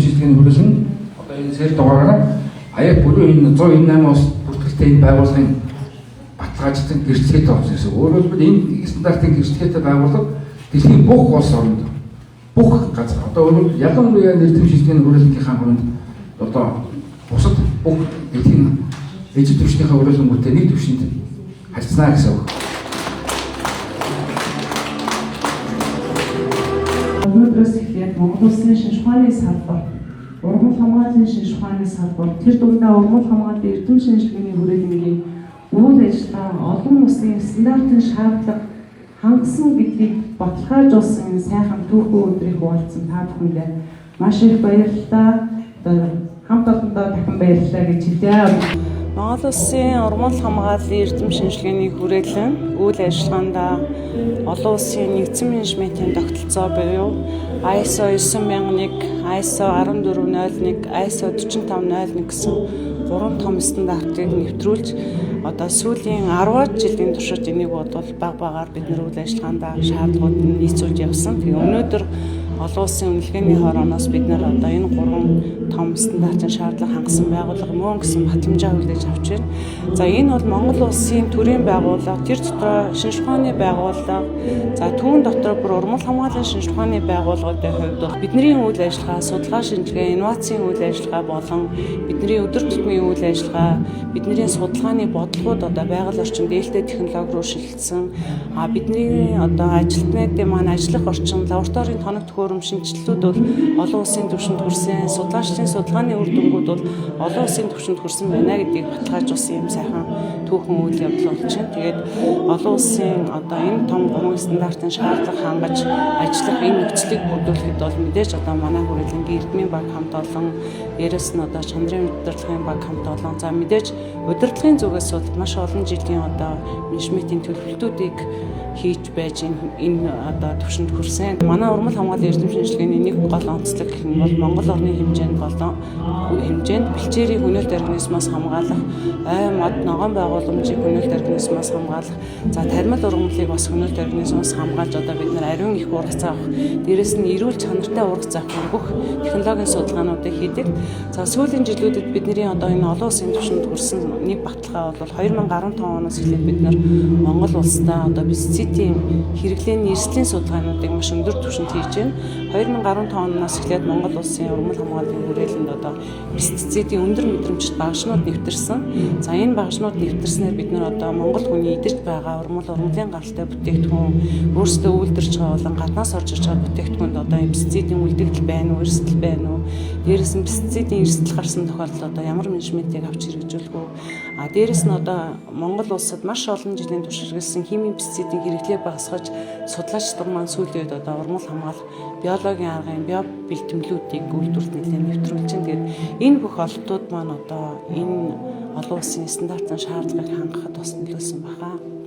шинжилгээний хүрээлэн одоо энэ сэр дугаараар аяа бүрэн энэ 198 улс бүртгэлтэй энэ байгууллагын баталгаажсан гэрчлэгээтэй болсон гэсэн. Өөрөөр хэлбэл энэ стандартын гэрчлэгээтэй байгууллага дэлхийн бүх улс оронд бүх газар одоо өөрөөр ялангуяа эрдэм шинжилгээний хүрээлэнгийнхаа хүрээнд одоо бусад бүх дэлхийн ижил түвшнийхээ хүрээлэнгүүтээ нэг түвшинд харьцнаа гэсэн үг. Өнөөдрөөс эхлээд Монгол Улсын шинж ухааны салбар, ургамал хамгааллын шинж ухааны салбар, тэр дундаа ургамал хамгааллын эрдэм шинжилгээний хүрээлэнгийн үйл ажиллагаа олон улсын стандартын шаардлага хангасан гэдгийг баталгаажуулсан энэ сайхан түүхэн өдрийг хуваалцсан та бүхэндээ маш их баярлалаа. Одоо хамт олондоо дахин баярлалаа гэж хэлье. Монгол Улсын ургамал хамгааллын эрдэм шинжилгээний хүрээлэн үйл ажиллагаанд олон улсын нэгдсэн менежментийн тогтолцоо буюу ISO 9001, ISO 14001, ISO 4501 гэсэн гурван том стандартыг нэвтрүүлж одоо сүүлийн 10 жилийн туршид энийг бодвол баг багаар бид нар үйл ажиллагаанд шаардлагууд нь нийцүүлж явсан. Тэгээ өнөөдөр олон улсын үнэлгээний хорооноос бид нар одоо энэ гурван том стандартын шаардлага хангасан байгууллага мөн гэсэн батламжаа хүлээж авч байна. За энэ бол Монгол улсын төрийн байгууллага, тэр дотроо шинж ухааны байгууллага, за түүн дотор бүр ургамал хамгааллын шинж ухааны байгууллагуудын хувьд бол бидний үйл ажиллагаа, судалгаа шинжилгээ, инновацийн үйл ажиллагаа болон бидний өдөр тутмын үйл ажиллагаа, бидний судалгааны бодлогууд одоо байгаль орчин дээлтэй технологи руу шилжсэн. А бидний одоо ажилтнуудын маань ажиллах орчин, лабораторийн тоног төхөөрөм шинэчлэлүүд бол олон улсын түвшинд хүрсэн, судлаачдын судалгааны үр дүнгууд бол олон улсын түвшинд хүрсэн байна гэдгийг баталгаажуулсан юм сайхан түүхэн үйл явдал болж байна. Тэгээд олон улсын одоо энэ том гурван стандартын шаардлага хангаж ажиллах энэ нөхцөлийг бүрдүүлэхэд бол мэдээж одоо манай хүрээлэнгийн эрдмийн баг хамт олон, дээрэс нь одоо чанарын удирдлагын баг хамт олон, за мэдээж удирдлагын зүгээс бол маш олон жилийн одоо менежментийн төлөвлөлтүүдийг хийж байж энэ одоо түвшинд хүрсэн. Манай ургамал хамгааллын эрдэм шинжилгээний нэг гол онцлог гэх юм бол Монгол орны хэмжээнд болон хэмжээнд бэлчээрийн хөнөөлт организмоос хамгаалах, ой мод ногоон байгууламжийг хөнөөлт организмоос хамгаалах, за тармил ургамлыг бас хөнөөлт организмоос хамгаалж одоо бид нар ариун их ургац авах, дээрэс нь эрүүл чанартай ургац авах бүх технологийн судалгаануудыг хийдэг. За сүүлийн жилүүдэд бидний одоо энэ олон улсын түвшинд хүрсэн нэг баталгаа бол 2015 оноос эхлээд бид нар Монгол улсдаа одоо пестицидийн хэрэглээний эрсдлийн судалгаануудыг маш өндөр түвшинд хийж байна. 2015 оноос эхлээд Монгол улсын ургамал хамгааллын хүрээлэнд одоо пестицидийн өндөр мэдрэмжит багшнууд нэвтэрсэн. За энэ багшнууд нэвтэрснээр бид нар одоо Монгол хүний идэж байгаа ургамал, ургамлын гаралтай бүтээгдэхүүн, өөрсдөө үйлдвэрлэж байгаа болон гаднаас орж ирж байгаа бүтээгдэхүүнд одоо пестицидийн үлдэгдэл байна уу, эрсдэл байна уу? Дээрээс нь пестицидийн эрсдэл гарсан тохиолдолд одоо ямар менежментийг авч хэрэгжүүлэх үү? А дээрээс нь одоо Монгол улсад маш олон жилийн турш хэрэглэсэн химийн пестицидийн хэрэглээг багасгаж судлаачид маань сүүлийн үед одоо ургамал хамгаалах биологийн аргын био бэлтгэлүүдийг үйлдвэрлэлд нэлээд нэвтрүүлж байна. Тэгээд энэ бүх ололтууд маань одоо энэ олон улсын стандартын шаардлагыг хангахад бас нөлөөлсөн баха.